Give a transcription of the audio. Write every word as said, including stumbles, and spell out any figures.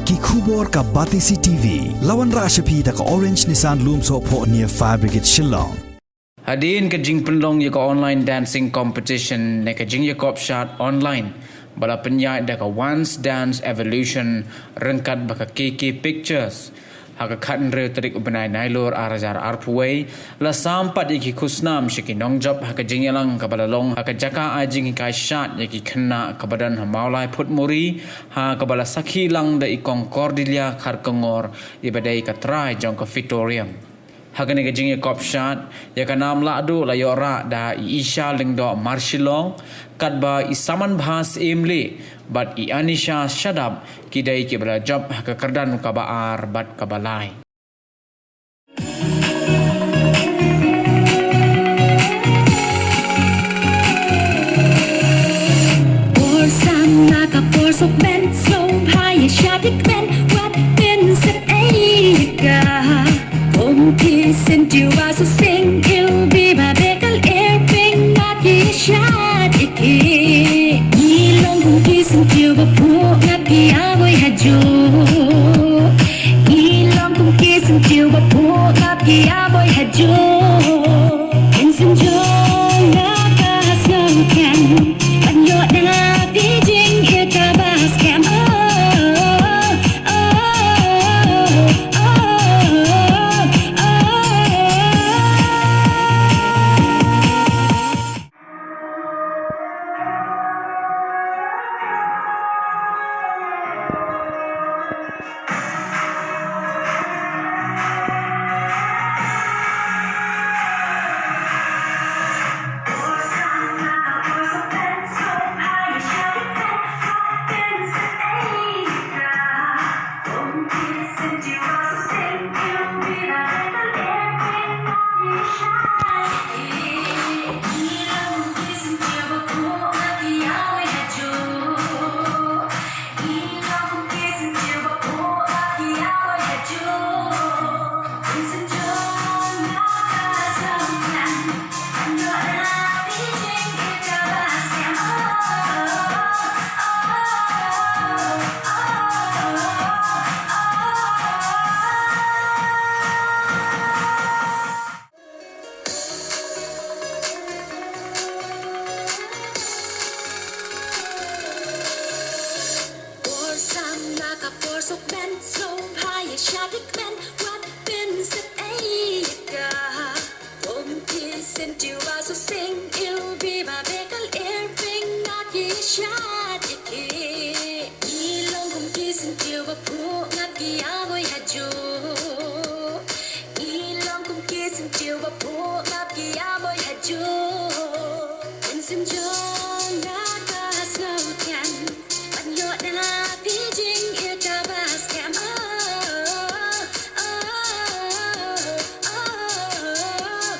Ki khubor ka Batesi T V. La wanrah sha phi da ka Orange Nissan Lumsohphoh near Fire Brigade Shillong. Hadien ka jingpynlong ïa ka online dancing competition ne ka jingïakop shad online ba la pynïaid da ka Once Dance Evolution ryngkat bad ka K K Pictures ha ka khathynriew tarik u bnai Nailur ar hajar arphew wei, la sam pat ïa ki khusnam sha ki nongjop ha ka jingïalang kaba la long ha ka jaka ai jinghikai shad ïa ki khynnah kaba don ha Mawlai Phutmuri, ha kaba la sakhi lang da i Kong Cordelia Kharkongor, iba dei ka trai jong ka Fitorium. Ha kane ka jingïakop shad, ïa ka nam lahduh la ïoh rah da i Isha Lyngdoh Marshillong, katba i Samanbha Syiemlieh bad i Anisha Shadap ki dei kiba la jop ha ka kyrdan kaba ar bad kaba lai. Por sam na ka por sok ben, slow bha ïa shadik ben, wat pynset ei ka. Kum ki sen jiwa so sing il bi ba bekal air ping na ki shadik ki. Ni long kum ki sen jiwa pu na ki aboi haju. Ilong kum ki sen jiwa pu ngap ki aboi haju. Kin sen jong na ka sngewthuh kan. Ban ïoh na pi jingïakaba skhem. Oh, oh, oh, oh, oh. Por sam na ka por sok ben, slow bha ïa shadik ben, wat pynset ei ka. Kum ki sen jiwa so sing il bi ba bekal air ping na ki shadik ki. Ilong kum ki sen jiwa pu ngap ki aboi haju. Ilong kum ki sen jiwa pu ngap ki aboi haju. Kin sen jong na ka sngewthuh kan. Ban ïoh na pi jingïakaba skhem. Oh, oh, oh, oh, oh.